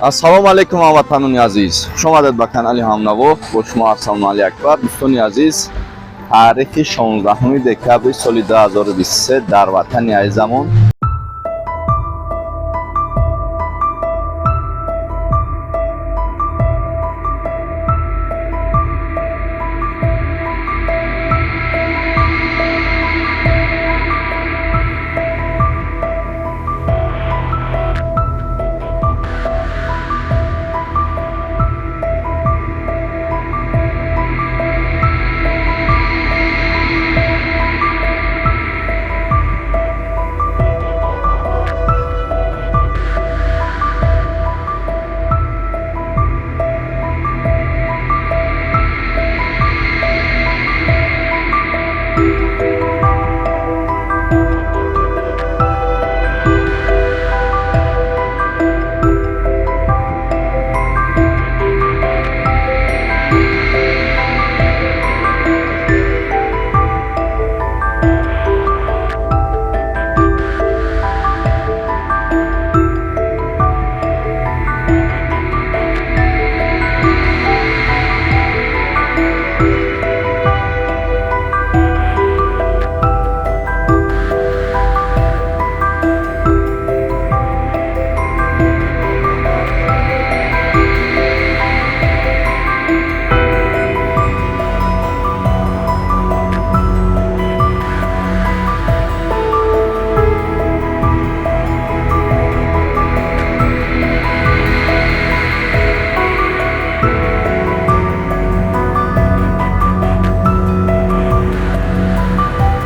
Ассалому алайкум, ҳамватанони азиз, хушомадед ба канали Ҳамнаво. Бо шумо ҳастам Али Акбар. Дӯстони азиз, таърихи 16 декабри соли 2023 дар ватани азизамон